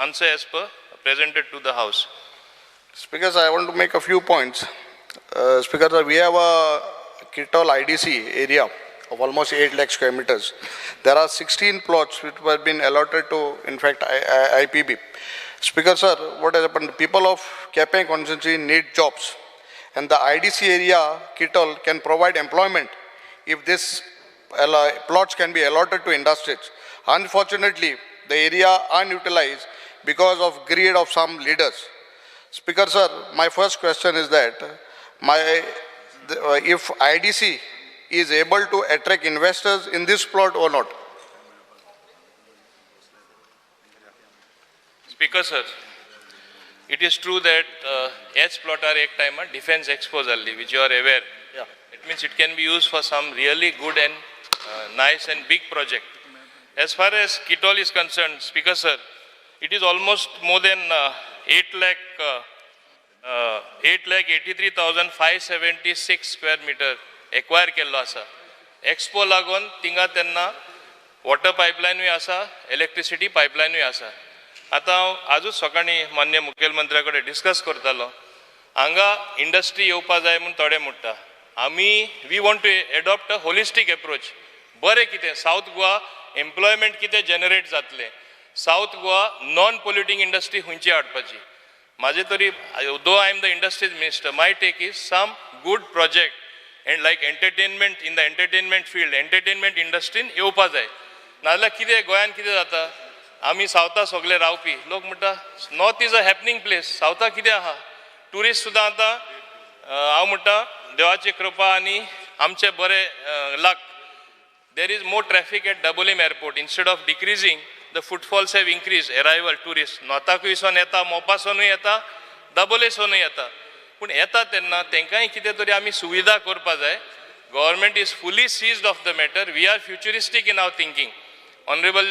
Answer as per presented to the house. Speaker, sir, I want to make a few points. Speaker, sir, we have a Kirtol IDC area of almost 8 lakh square meters. There are 16 plots which have been allotted to, in fact, IPB. Speaker, sir, what has happened? People of Quepem constituency need jobs. And the IDC area, Kirtol, can provide employment if this plots can be allotted to industries. Unfortunately, the area unutilized because of greed of some leaders. Speaker, sir, my first question is that if IDC is able to attract investors in this plot or not? Speaker, sir, it is true that ह्याच प्लॉटार एक टायमार defence expo जाल्ली, which you are aware. Yeah. It means it can be used for some really good and nice and big project. As far as Kirtol is concerned, Speaker sir, it is almost more than 8 lakh, 8,83,576 square meter acquire केल्लो आसा. Expo लागून थिंगा तेन्ना water पायपलायनूय आसा, electricity पायपलायनूय आसा. आतां हांव आजूच सकाळीं मान्य मुखेलमंत्र्या कडेन डिस्कस करतालो. हांगा इंडस्ट्री येवपा जाय म्हूण थोडे म्हणटा. आमी we want to adopt a holistic approach. बरें कितें सावथ गोवा एम्प्लॉयमेंट कितें जनरेट जातलें, south Goa non polluting industry खंयची हाडपाची. म्हाजे तरी, though I am the industries minister, my take is some good project and like entertainment, in the entertainment field, entertainment इंडस्ट्रीन येवपा जाय. नाजाल्यार कितें गोंयान कितें जाता, आमी सावथा सगळे रावपी लोक म्हणटा north is a happening place, सावथा कितें आहा, ट्युरिस्ट सुद्दां आतां हांव म्हणटा देवाची कृपा आनी आमचे बरे luck, there is more traffic at Dabolim airport. Instead of decreasing, the footfalls have increased, arrival tourist. नॉर्थाकूय सोन येता, मोपासोनूय येता, दाबोलेसोनूय येता. पूण येता तेन्ना तेंकांय कितें तरी आमी सुविधा करपा जाय. Government is fully seized of the matter. We are futuristic in our thinking. Honourable,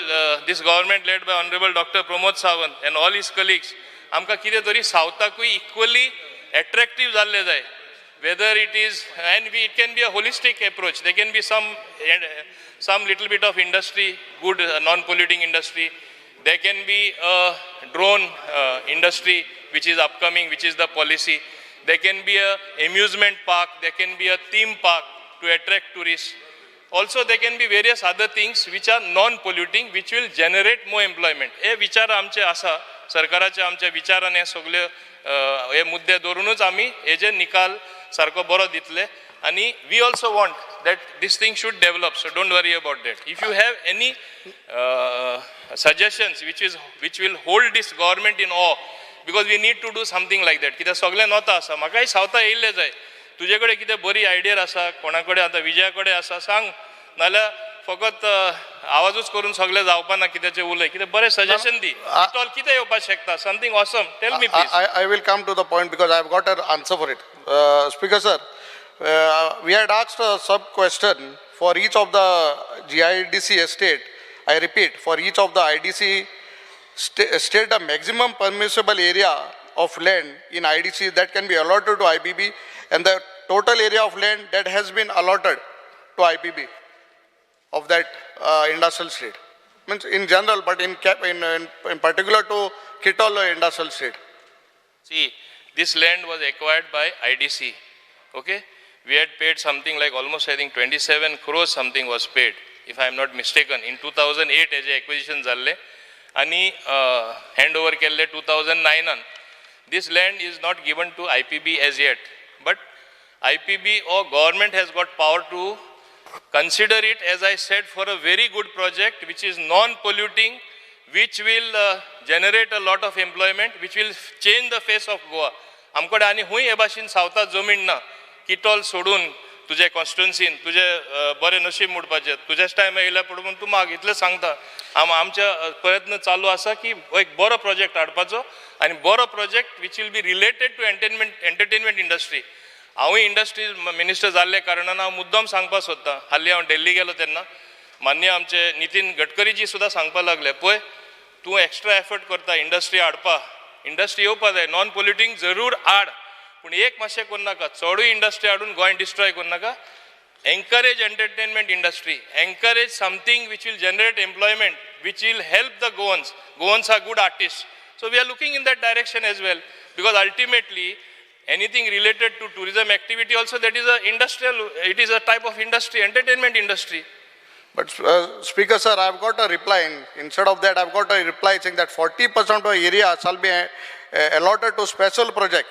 this government led by Honourable Doctor Pramod Sawant and all his colleagues, आमकां कितें तरी सावथाकूय इक्वली एट्रेक्टीव जाल्लें जाय. Whether it is, and we, it can be a holistic approach. There can be some little bit of industry, good non-polluting industry. There can be a drone industry which is upcoming, which is the policy. There can be a amusement park, there can be a theme park to attract tourists. Also, there can be various other things which are non-polluting, which will generate more employment. हे विचार आमचे आसा, सरकाराचे आमच्या विचारान हे सगळे हे मुद्दे दवरुनूच आमी हेजे निकाल सारको बरो दितले. आनी we also want that this thing should develop, so don't worry about that. If you have any suggestions which will hold this government in awe, because we need to do something like that. कित्याक सगळें नोता आसा, म्हाकाय सावथा येयल्लें जाय. तुजे कडेन कितें बरी आयडिया आसा, कोणा कडेन आतां विजया कडेन आसा सांग, नाल्यार फकत आवाजूच करून सगळें जावपा ना. कित्याचें उलय, कितें बरें सजेशन दी. टॉल कितें येवपाक शकता, something awesome, tell me please. I will come to the point because I have got an answer for it. Speaker sir, we had asked a sub question for each of the GIDC estate. I repeat, for each of the IDC state the maximum permissible area of land in IDC that can be allotted to IPB and the total area of land that has been allotted to IPB of that industrial state. Means in general, but in particular to Kirtol industrial state. See, this land was acquired by IDC. Okay? We had paid something like almost, I think, 27 crores something was paid, if I am not mistaken. In 2008, हेजे acquisition जाल्ले आनी hand over केल्ले 2009. This land is not given to IPB as yet, but IPB or government has got power to consider it, as I said, for a very good project which is non-polluting, which will generate a lot of employment, which will change the face of Goa. आमकडे आनी खूंय हे भाशेन सावथा जमीन ना. किटॉल सोडून तुजे कॉन्स्टिट्युन्सीन तुजे बरें नशीब म्हणपाचें तुजेच टायम येयल्या पडून तूं म्हाका इतलें सांगता. आमचे प्रयत्न चालू आसा की एक बरो प्रोजेक्ट हाडपाचो आनी बरो project which will be related to entertainment industry. हांवूय इंडस्ट्रीज मिनिस्टर जाल्ले कारणान हांव मुद्दम सांगपाक सोदतां. हालीं हांव दिल्ली गेलो तेन्ना मान्य आमचे नितीन गडकरीजी सुद्दां सांगपाक लागले, पळय तूं एक्स्ट्रा एफर्ट करता इंडस्ट्री हाडपा, इंडस्ट्री येवपा जाय, नॉन पोल्युटींग जरूर हाड, पूण एक मातशें करूं नाका, चडूय इंडस्ट्री हाडून गोंय डिस्ट्रॉय करूं नाका. Encourage entertainment industry, encourage something which will generate employment, which will help the Goans. Goans are good artist. So we are looking in that direction as well, because ultimately anything related to tourism activity also, that is a industrial, it is a type of industry, entertainment industry. But Speaker sir, I've got a reply. Instead of that, I've got a reply saying that 40% of area shall be allotted to special project.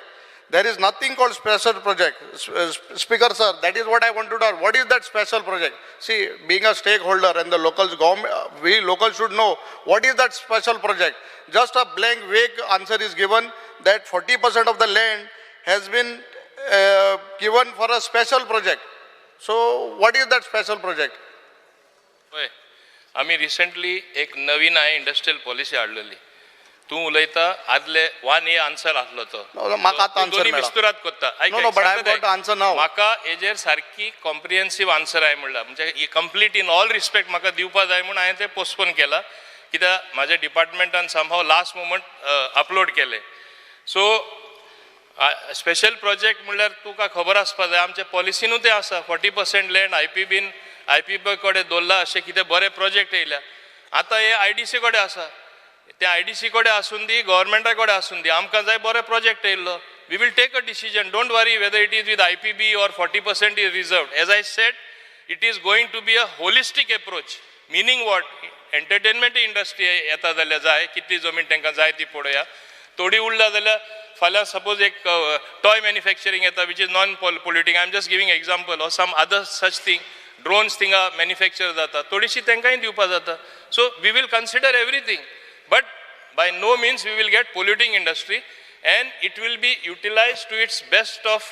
There is nothing called special project. Speaker sir, that is what I want to know. What is that special project? See, being a stakeholder and the locals government, we locals should know what is that special project. Just a blank, vague answer is given that 40% of the land has been given for a special project. So, what is that special project? पळय, आमी recently एक नवीन हांवें industrial policy हाडलेली. तूं उलयता आदले one ए answer आसलो तो. No, no, म्हाका आतां तूं answer दोनी मेळ्ळा. मिस्तुरात कोत्ता. आयक, No, no, आयक, but सांगता I've got ते. the answer now. म्हाका हेजेर सारकी कॉम्प्रिहेन्सीव आन्सर हांवें म्हणला, म्हणजे कंप्लीट इन ऑल रिस्पेक्ट म्हाका दिवपा जाय म्हूण हांवें तें पोस्टपोन केलां, कित्याक म्हाज्या डिपार्टमेंटान समहाव लास्ट मोमंट अपलोड केलें. सो स्पेशल प्रोजेक्ट म्हणल्यार तुका खबर आसपा जाय, आमच्या पॉलिसीनूय तें आसा. 40% लँड आयपीबीन आयपीबी कडेन दवरला, अशें कितें बरें प्रोजेक्ट येयल्या. आतां हे आयडीसी कडेन आसा, ते आयडीसी कडेन आसून दी, गव्हर्मेंटा कडेन आसून दी, आमकां जाय बरें प्रोजेक्ट येयल्लो. We will take a decision, don't worry whether it is with IPB or 40% is reserved. As I said, it is going to be a holistic approach, meaning what, entertainment industry येता जाल्यार जाय कितली जमीन तांकां जाय ती पळोवया. थोडी उरला जाल्यार फाल्यां सपोज एक टॉय मॅन्युफॅक्चरींग येता, which is non polluting, I am just giving example, or some other such thing, drones थिंगा मॅन्युफॅक्चर जाता, थोडीशी तांकांय दिवपा जाता. So we will consider everything, but by no means we will get polluting industry, and it will be utilized to its best of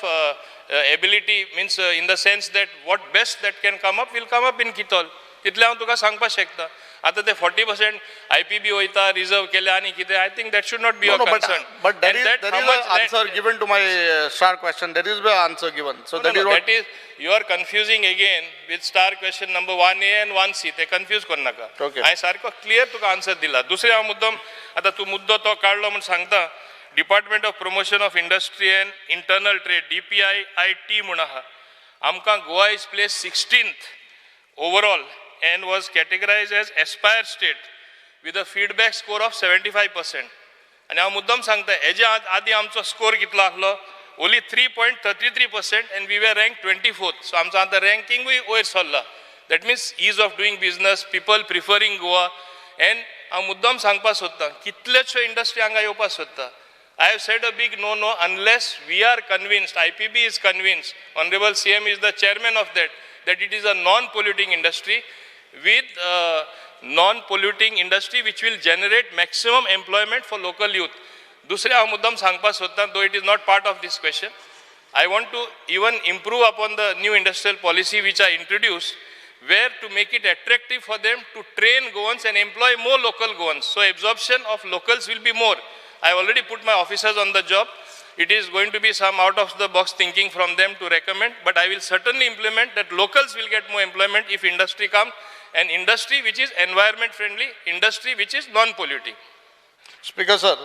ability, means in the sense that what best that can come up will come up in Kitol. तितलें हांव तुका सांगपाक शकता. आतां ते 40% IPB वयता, reserve केले आनी कितें, I think that should not be No, a no, but, concern. But there is an answer given to my star question. There is an answer given. So No, that no, is no, what. That is, you are confusing again with star question number 1A and 1C. ते confuse करू नाका. Okay. हांवें सारको clear तुका answer दिला. दुसरें हांव मुद्दम आतां तूं मुद्दो तो काडलो म्हूण सांगता. Department of Promotion of Industry and Internal Trade, DPIIT म्हूण आहा. आमकां Goa is placed 16th overall and was categorized as aspire state with a feedback score of 75%. आनी हांव मुद्दम सांगता, हेज्या आदीं आमचो स्कोर कितलो आसलो? Only 3.33% and we were rank 24th. So आमचो आतां रँकिंगूय वयर सरला. That means ease of doing business, people preferring Goa. And हांव मुद्दम सांगपाक सोदतां, कितल्योश्यो इंडस्ट्री हांगा येवपाक सोदता. I have said a big no no unless we are convinced, IPB is convinced, Honorable CM is the chairman of that, that it is a non-polluting industry with non-polluting industry which will generate maximum employment for local youth. दुसरें हांव मुद्दम सांगपाक सोदतां, though it is not part of this question, I want to even improve upon the new industrial policy which I introduced, where to make it attractive for them to train Goans and employ more local Goans. So absorption of locals will be more. I already put my officers on the job. It is going to be some out of the box thinking from them to recommend, but I will certainly implement that locals will get more employment if industry comes, and industry which is environment friendly, industry which is non-polluting. Speaker sir,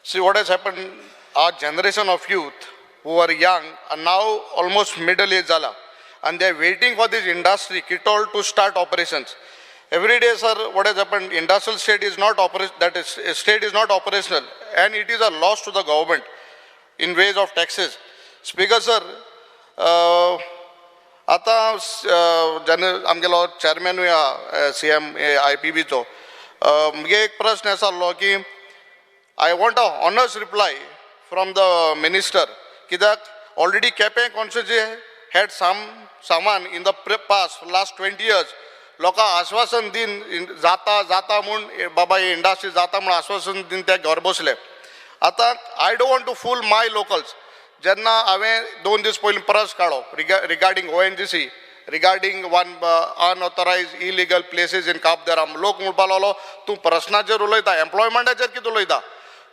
see what has happened, our generation of youth who are young are now almost middle age जाला, and they are waiting for this industry, Kitol, to start operations. Every day, sir, what has happened, industrial state is not that is, state is not operational, and it is a loss to the government in ways of taxes. Speaker sir, आतां जेन्ना आमगेलो चॅरमॅनूय आहा C M I P बीचो, म्हगे एक प्रश्न आसलो की I want a honest reply from the minister, कित्याक already Quepem constituency had some सामान in the past last 20 years. लोकांक आश्वासन दिवन जाता जाता म्हूण, बाबा ही इंडस्ट्री जाता म्हूण आश्वासन दिवन ते घर बसले. आतां I don't want to fool my locals. जेन्ना हांवें 2 दीस पयलीं प्रस्न काडलो regarding ONGC, regarding one unauthorised illegal places in Cabo de Rama, लोक म्हणपाक लागलो, तूं प्रश्नाचेर उलयता, एम्प्लॉयमेंटाचेर कितें उलयता?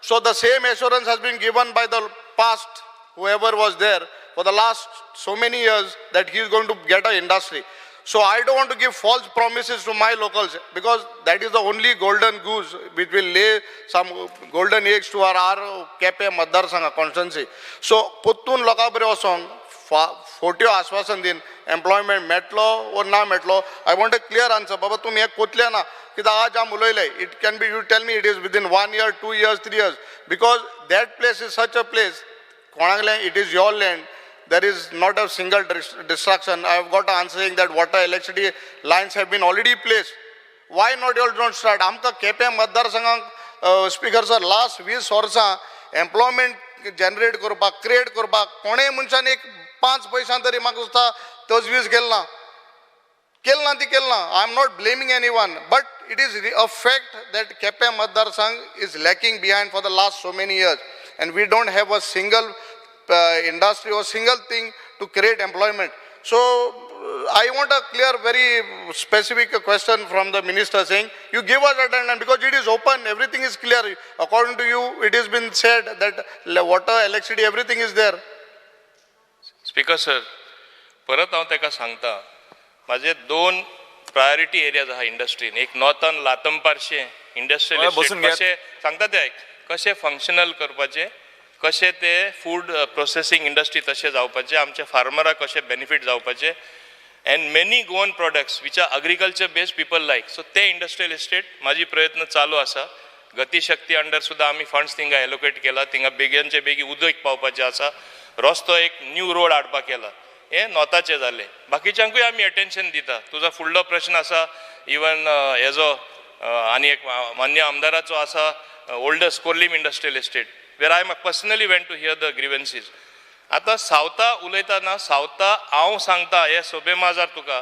So the same assurance has been given by the past, whoever was there for the last so many years, that he is going to get an industry. So I don't want to give false promises to my locals, because that is the only golden goose which will lay some golden eggs to our Quepem मतदारसंघ constituency. So परतून लोकां बरें वचोन फोट्यो आश्वासन दिन employment मेळटलो वो ना मेळटलो. I want a clear answer. बाबा, तुमी हें कोतले ना कित्याक आज आमी उलयले, it can be, you tell me it is within one year, 2 years, 3 years, because that place is such a place कोणाकलें, it is your land. There is not a single distraction. I have got an answer saying that water, electricity lines have been already placed. Why not you all don't start? आमकां Quepem मतदारसंघाक, speaker sir, last 20 वर्सां employment generate करपाक, create करपाक कोणेय मनशान एक 5 पयशां तरी म्हाका दिसता तजवीज केल ना. केल ना ती केल ना. I am not blaming anyone, but it is a fact that Quepem मतदारसंघ is lacking behind for the last so many years and we don't have a single industry or single thing to create employment. So I want a clear, very specific question from the minister saying, you give us a timeline because it is open, everything is clear. According to you, it has been said that water, electricity, everything is there. Speaker sir, परत हांव ताका सांगता, म्हाजे दोन priority areas आहा इंडस्ट्रीन. एक northern लातमपारशें industrial हय, बसून घेयात. कशें सांगता ते आयक, कशें फंक्शनल करपाचें, कशें ते फूड प्रोसेसींग इंडस्ट्री तशें जावपाचें, आमच्या फार्मराक कशें बेनिफीट जावपाचें, and many Goan products which are agriculture based people like. So ते इंडस्ट्रियल इस्टेट म्हाजी प्रयत्न चालू आसा. गतिशक्ती अंडर सुद्दां आमी फंड्स थिंगा एलोकेट केला. थिंगा बेगीनचे बेगीन उदक पावपाचें आसा. रस्तो एक न्यू रोड हाडपाक केला. हें नॉर्थाचें जालें. बाकीच्यांकूय आमी एटेन्शन दिता. तुजो फुडलो प्रश्न आसा, इवन हेजो आनी एक मान्य आमदाराचो आसा, oldest Khorlim industrial estate, where I personally went to hear the grievances. आतां सावथा उलयतना, सावथा हांव सांगता हे सभे माजार तुका,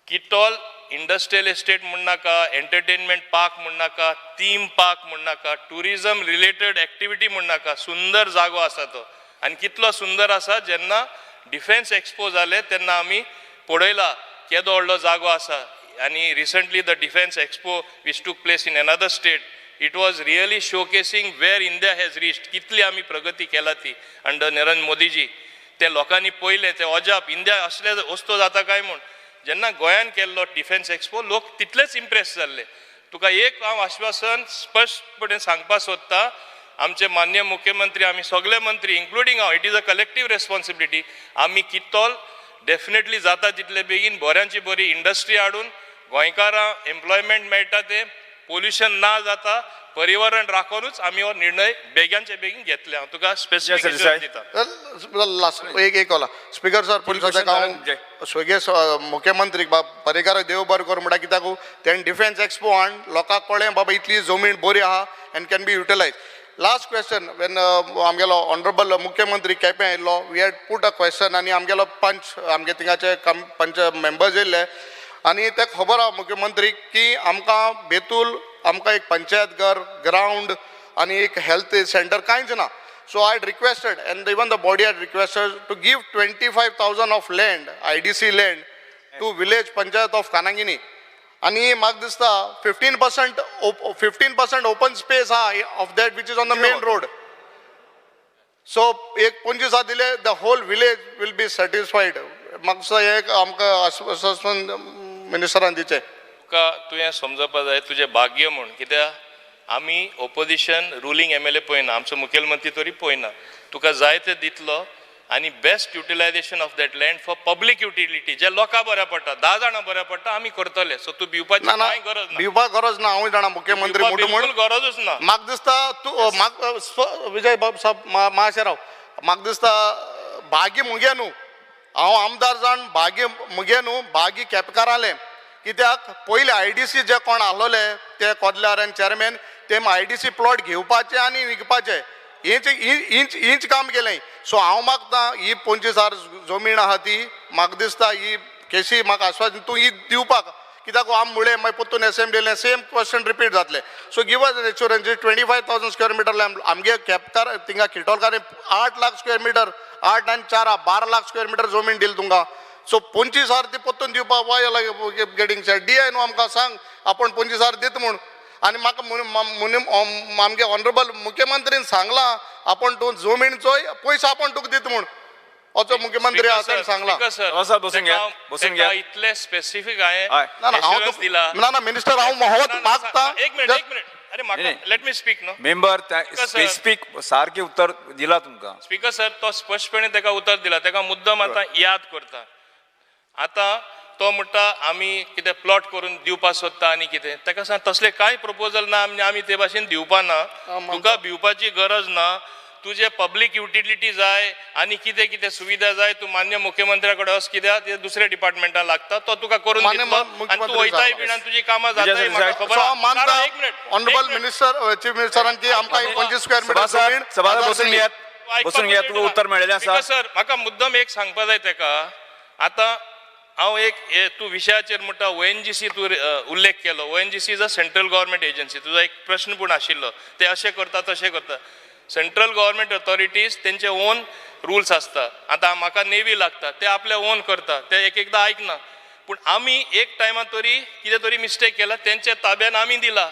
किटॉल इंडस्ट्रियल इस्टेट म्हण नाका, एंटरटेनमेंट पार्क म्हण नाका, थीम पार्क म्हण नाका, टुरिझम रिलेटेड एक्टिविटी म्हण नाका, सुंदर जागो आसा तो. आनी कितलो सुंदर आसा, जेन्ना डिफेन्स एक्सपो जाले तेन्ना आमी पळयला केदो व्हडलो जागो आसा. आनी recently the defence expo which took place in another state, it was really showcasing where India has reached, कितली आमी प्रगती केला ती अंडर नरेंद्र मोदीजी. ते लोकांनी पळयलें, ते अजाप, इंडिया असले वस्तू जाता काय म्हूण. जेन्ना गोंयान केल्लो डिफेन्स एक्सपो, लोक तितलेच इम्प्रेस जाल्ले. तुका एक हांव आश्वासन स्पश्टपणे सांगपाक सोदता, आमचे मान्य मुख्यमंत्री, आमी सगळे मंत्री, इन्क्लुडींग हांव, it is a collective responsibility. आमी कित्तोल डेफिनेटली जाता तितले बेगीन बऱ्यांची बरी इंडस्ट्री हाडून गोंयकारां एम्प्लॉयमेंट मेळटा, ते पोल्युशन ना जाता, पर्यावरण राखोनूच आमी हो निर्णय बेगानचे बेगीन घेतले. हांव तुका स्पेसिफीक Yes, sir. दिता. लास्ट एक एक होला. स्पीकर सर, पयलीं question सद्याक जय. हांव स्वगेस मुख्यमंत्रीक बाब पर्रीकाराक देव बरें करूं म्हणटा, कित्याक तेणें डिफेन्स एक्सपो हाण लोकांक कळ्ळें बाबा इतली जमीन बरी आहा and can be utilise. Last question, when आमगेलो ऑनरेबल मुख्यमंत्री केपें आयिल्लो, we had put a question आनी आमगेलो पंच, आमगे थिंगाचे पंच मेंबर्स येयल्ले आनी ते खबर आहा मुख्यमंत्रीक की आमकां बेतूल आमकां एक पंचायत घर, ग्रावंड आनी एक हेल्थ सेंटर कांयच ना. So I had requested, and even the body had requested to give 25,000 of land, IDC land, to village panchayat of Kanangini. आनी म्हाका दिसता 15% open space आहा of that which is on the main road. So एक 25 दिले, the whole village will be satisfied. म्हाका दिसता हें एक आमकां आश्वासन मिनिस्टरान दिचें. तुका तुवें समजपा जाय तुजें भाग्य म्हूण, कित्याक आमी ओपोजिशन रुलींग एमएलए पळयना, आमचो मुखेलमंत्री तरी पळयना. तुका जाय ते दितलो आनी best utilization of that land for public utility, जे लोकां बऱ्या पडटा, 10 जाणां बऱ्या पडटा, आमी करतले. सो तूं भिवपाची ना ना, कांय गरज ना. भिवपाक गरज ना. हांवूय जाणा मुख्यमंत्री भिवपा मोटो म्हूण. बिलकुल गरजूच ना. म्हाका दिसता तूं म्हाका विजय बाब साहब, मातशें राव. म्हाका दिसता भाग्य मुगे न्हू, हांव आमदार जावन भाग्य मुगे न्हू, भाग्य केपेकारालें. कित्याक पयले आयडीसी जे कोण आसलोले ते कोदल्यार आनी चेअरमॅन, ते आयडीसी प्लॉट घेवपाचे आनी विकपाचे, हेच इंच इंच काम केलें. सो हांव मागता ही 25 हजार जमीन आहा ती म्हाका दिसता ही केसी म्हाका आश्वासन तूं ही दिवपाक, कित्याक आम मुळे मागीर परतून एसेंब्लीन सेम क्वेश्चन रिपीट जातले. So give us assurance, 25,000 square meter. आमगे केपकार थिंगा किटोलकार 8 लाख स्क्वेअर मिटर, 8 आनी 4, 12 लाख स्क्वेअर मिटर जमीन दिली तुमकां. सो 25 हजार ती परतून दिवपाक Y getting set D I न्हू. आमकां सांग आपूण 25 हजार दिता म्हूण. आनी म्हाका आमगे ऑनरेबल मुख्यमंत्रीन सांगलां आपूण तूं जमीन चोय, पयशे आपूण तुका दिता म्हूण. असो मुख्यमंत्री आसा, ताणें सांगलां. सर, बसून घ्या, बसून घ्या. इतले स्पेसिफीक हांवें हय. ना ना, हांव assurance दिला. ना ना मिनिस्टर, हांव होच ना, ना, मागता. एक मिनिट, एक मिनिट. अरे, अरे म्हाका नाही. Let me speak न्हू. Member sir. स्पेसिफीक सारकें उत्तर दिला तुमकां. स्पीकर सर, तो स्पश्टपणे ताका उतर दिला, ताका मुद्दम आतां याद करता. आतां तो म्हणटा आमी कितें प्लॉट करून दिवपा सोदता आनी कितें. ताका सांग तसलें कांय प्रपोजल ना, आमी ते भाशेन दिवपा ना, तुका भिवपाची गरज ना. तुजे पब्लीक युटिलिटी जाय आनी कितें कितें सुविधा जाय, तूं मान्य मुख्यमंत्र्या कडेन वच, कित्याक ते दुसऱ्या डिपार्टमेंटान लागता, तो तुका करून मान्य दितलो आनी तूं मुख्यमंत्री वयताय साहेब. बीन आनी तुजी कामां विजय जाताय, म्हाका सरदेसाय. खबर सो हांव आहा. मानता एक मिनिट, ऑनरेबल एक मिनिट. मिनिस्टर, चीफ मिनिस्टरान की आमकां 25 स्क्वेअर मिटर सभासद जमीन सभासद आधार बसून दिली. घेयात, बसून घेयात, तुका उत्तर मेळिल्लें आसा. स्पीकर सर, म्हाका मुद्दम एक सांगपा जाय तेका. आतां हांव एक हे तूं विशयाचेर म्हणटा, ओएनजीसी तूं उल्लेख केलो. ONGC is a central government agency. तुजो एक प्रश्न पूण आशिल्लो, ते अशें करता तशें करता. सेंट्रल गव्हर्मेंट ऑथॉरिटीज तेंचे ओन रुल्स आसता. आतां म्हाका नेवी लागता, ते आपले ओन करता, ते एक एकदां आयकना. पूण आमी एक टायमा तरी कितें तरी मिस्टेक केला, तेंच्या ताब्यान आमी दिला.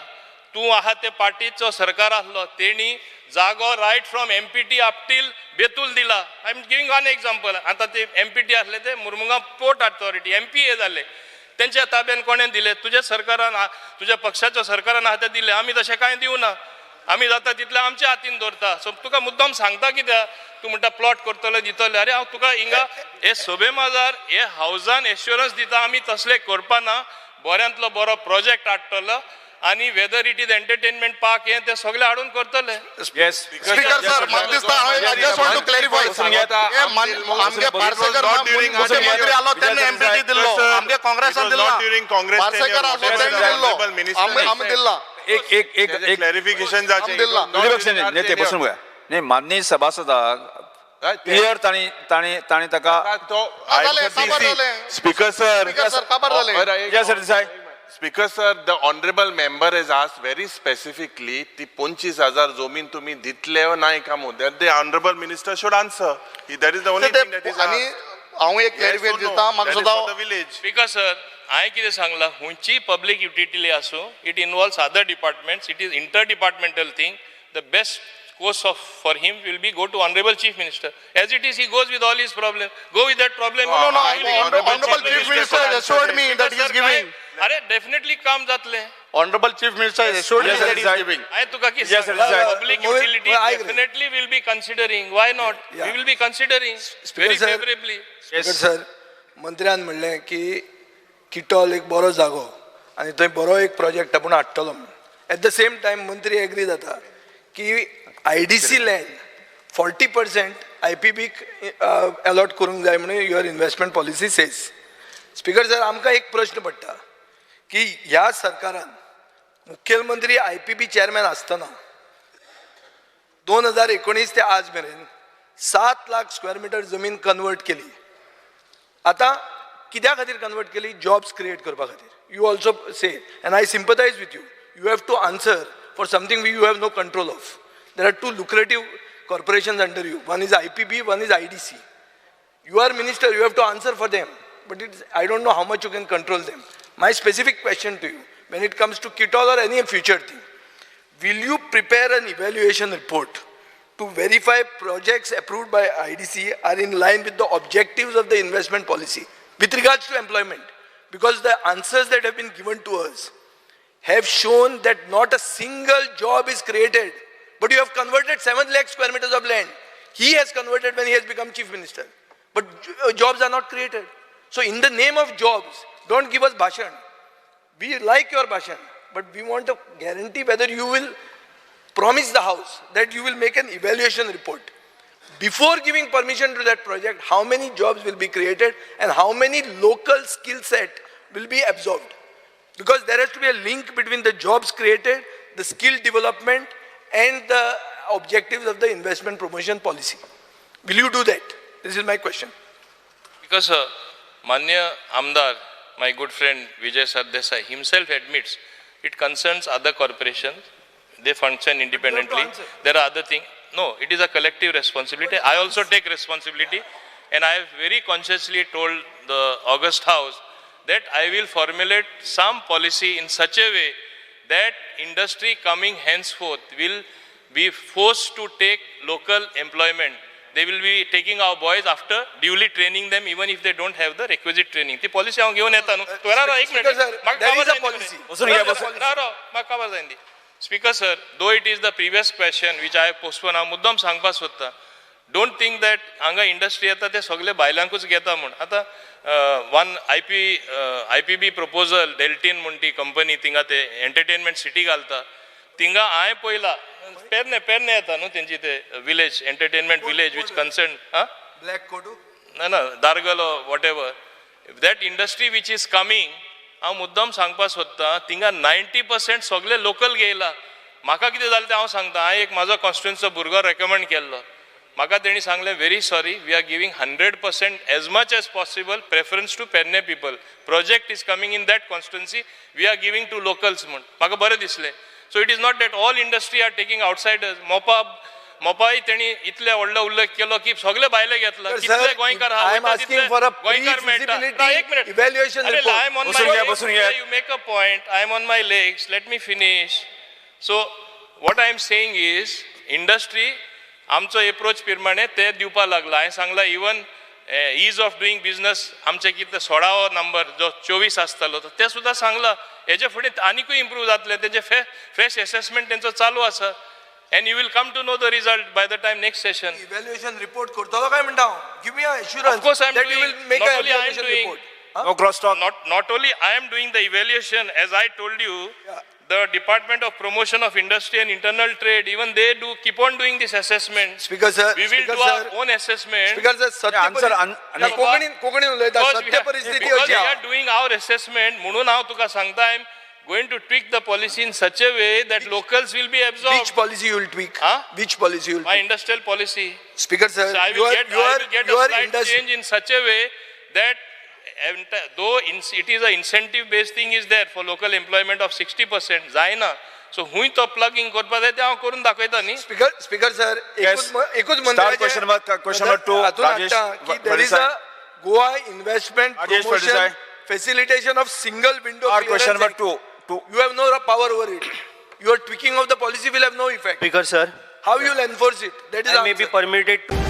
तूं आहा ते पार्टीचो सरकार आसलो, तेणी जागो right from MPT up till Betul दिला. I am giving one example. आतां ते एमपीटी आसले ते मुरमुगांव पोर्ट ऑथॉरिटी एमपीए जाले, तेंच्या ताब्यान कोणें दिले? तुज्या सरकारान, तुज्या पक्षाच्या सरकारान आहा ते दिले. आमी तशें कांय दिवना, आमी जाता तितलें आमच्या हातीन दवरता. सो तुका मुद्दम सांगता, कित्याक तूं म्हणटा प्लॉट करतले दितले. अरे हांव तुका हिंगा हे सभे माजार हे हावजान एश्योरन्स दिता, आमी तसलें करपा ना. बऱ्यांतलो बरो प्रोजेक्ट हाडटलो आनी whether it is entertainment park हें ते सगळें हाडून करतले. Yes. Speaker sir, म्हाका दिसता I just want to clarify. बसून घेयात. आमगे पार्सेकर मुख्यमंत्री आलो तेन्ना एमपीटी दिल्लो, आमगे काँग्रेसान दिल्ला. पार्सेकर आसलो तेन्ना दिल्लो, आमी दिल्ला. एक एक एक एक क्लॅरिफिकेशन जावचें. आमी दिल्ला. विरोधी पक्ष नेते बसून घेया. न्ही, माननीय सभासदाक क्लियर तांणी तांणी तांणी ताका जालें, काबार जालें. स्पीकर सर, स्पीकर सर, काबार जालें. Vijay Sardesai. Speaker sir, the honourable member has asked very specifically ती 25,000 जमीन तुम्ही दितले ओ नाही का म्हणून. That the honourable minister should answer. That is the only thing that is. आनी हांव एक क्लॅरिफाय दिता, म्हाका सुद्दां विलेज. स्पीकर सर, हांवें कितें सांगलां, खंयचीय पब्लीक युटिलिटी आसूं, it involves other departments, it is inter departmental thing. The best course of for him will be go to honorable chief minister. As it is, he goes with all his problem. Go with that problem. No, no, I think honorable Honorable Chief Chief Minister has assured me that he is giving. अरे definitely काम जातलें. Honorable Chief Minister has assured me Yes, that he is sir. giving. हांवें तुका कितें Yes, sir, sir. Public Mohit, utility I agree. Definitely will be considering, why not? Yeah. We will be considering Speaker very sir. Favourably. Speaker sir, मंत्र्यान म्हणलें की किटॉल एक बरो जागो आनी थंय बरो एक प्रोजेक्ट आपूण हाडटलो म्हणून. एट the same time मंत्री एग्री जाता की IDC land 40% आयपीबीक अलॉट करूंक जाय म्हणून your investment policy says. Speaker sir, आमकां एक प्रश्न पडटा की ह्या सरकारान मुखेलमंत्री आयपीबी चेअरमॅन आसतना 2019 ते आज मेरेन 7 लाख स्क्वेअर मिटर जमीन कन्वर्ट केली. आतां कित्या खातीर कन्वर्ट केली? जॉब्स क्रिएट करपा खातीर. You also say, and I sympathise with you, you have to answer for something you have no control of. There are two lucrative corporations under you. One is IPB, one is IDC. You are minister, you have to answer for them. But it's, I don't know how much you can control them. My specific question to you, when it comes to Kitol or any future thing, will you prepare an evaluation report to verify projects approved by IDC are in line with the objectives of the investment policy with regards to employment? Because the answers that have been given to us have shown that not a single job is created, but you have converted 7 lakh square meters of land. He has converted when he has become chief minister. But jobs are not created. So in the name of jobs, don't give us bhashan. We like your bhashan, but we want a guarantee whether you will promise the house that you will make an evaluation report. Before giving permission to that project, how many jobs will be created and how many local skill set will be absorbed? Because there has to be a link between the jobs created, the skill development, and the objectives of the investment promotion policy. Will you do that? This is my question. Because मान्य आमदार, my good friend Vijay Sardesai himself admits it concerns other corporations. They function independently. Answer. There are other things. No, it is a collective responsibility. I also take responsibility, and I have very consciously told the August House that I will formulate some policy in such a way that industry coming henceforth will be forced to take local employment. They will be taking our boys after duly training them, even if they don't have the requisite training. ती policy हांव घेवन येता न्हू. तूं राव, राव, एक minute. Speaker sir, म्हाका there काबार is a जायना policy. ती. बसून घ्या, बसून. राव, राव, म्हाका काबार जायना ती. Speaker sir, though it is the previous question which I postpone, हांव मुद्दम सांगपाक सोदतां, don't think that हांगा इंडस्ट्री येता ते सगळे बायलांकूच घेता म्हूण. आतां one IPB proposal Deltin म्हूण ती कंपनी थिंगा ते एंटरटेनमेंट सिटी घालता. थिंगा हांवें पळयला, पेरणे पेरणे येता न्हू तेंची ते village, entertainment village which concern आं ब्लॅक कोटू ना ना दारगलो whatever, that industry which is coming, हांव मुद्दम सांगपाक सोदतां, थिंगा 90% सगळे लोकल घेयला. म्हाका कितें जालें तें हांव सांगता. हांवें एक म्हाजो कॉन्स्टिट्युन्सीचो भुरगो रेकमेंड केल्लो. म्हाका तेणी सांगलें, very sorry, we are giving 100% as much as possible preference to Pernem people. Project is coming in that constituency, we are giving to locals म्हूण. म्हाका बरें दिसलें. So it is not that all industry are taking outsiders. Mopa मोपाय तेणी इतले व्हडलो उल्लेख केलो की सगळे भायले घेतला. Sir, कितले गोंयकार आहा I am वयता asking तितले for a गोंयकार मेळटा. pre-feasibility ना, एक minute. evaluation अरे, report. I am on my बसून घ्या, legs. बसून घ्या. You make a point. I am on my legs. Let me finish. So what I am saying is, industry आमचो एप्रोच प्रमाणे ते दिवपा लागला. हांवें सांगला, even ease of doing business आमचे कितें 16वो नंबर जो 24 आसतालो तो ते सुद्दां सांगला. हेजे फुडें आनिकूय इम्प्रूव जातले. तेजे फ्रेश एसेसमेंट तेंचो चालू आसा, and you will come to know the result by the time next session. Evaluation report करतलो काय म्हणटा हांव? Give me assurance Of course I am that you doing. Will make Not a only I am evaluation doing. Report. No cross talk. Not only I am doing the evaluation, as I told you, the Department of Promotion of Industry and Internal Trade, even they do keep on doing this assessment. Speaker sir, We will speaker do our sir, own assessment. Speaker sir, सत्य answer, ना, कोंकणीन कोंकणीन उलयता. Because we सत्य are, परिस्थिती because अशी we आहा. are doing our assessment, म्हणून हांव तुका सांगता, I am going to tweak the policy in such a way that locals will be absorbed. Which policy you will tweak? Huh? Which policy you will My tweak? industrial policy. Speaker sir, So I you will are get, you I are will get you a are slight industry. change in such a way that though it is a incentive based thing is there for local employment of 60% जायना. So हुंय तो plugging करपा जाय तें हांव करून दाखयता न्ही. Speaker speaker sir, Yes. एकूच Start question number two, हातून Rajesh हाडटा की there is a Faldesai. Goa investment Rajesh promotion Faldesai. Facilitation of single window. Or question number two. Two. You have no power over it. Your tweaking of the policy will have no effect. Speaker, sir, How you will enforce it? That is I may be permitted to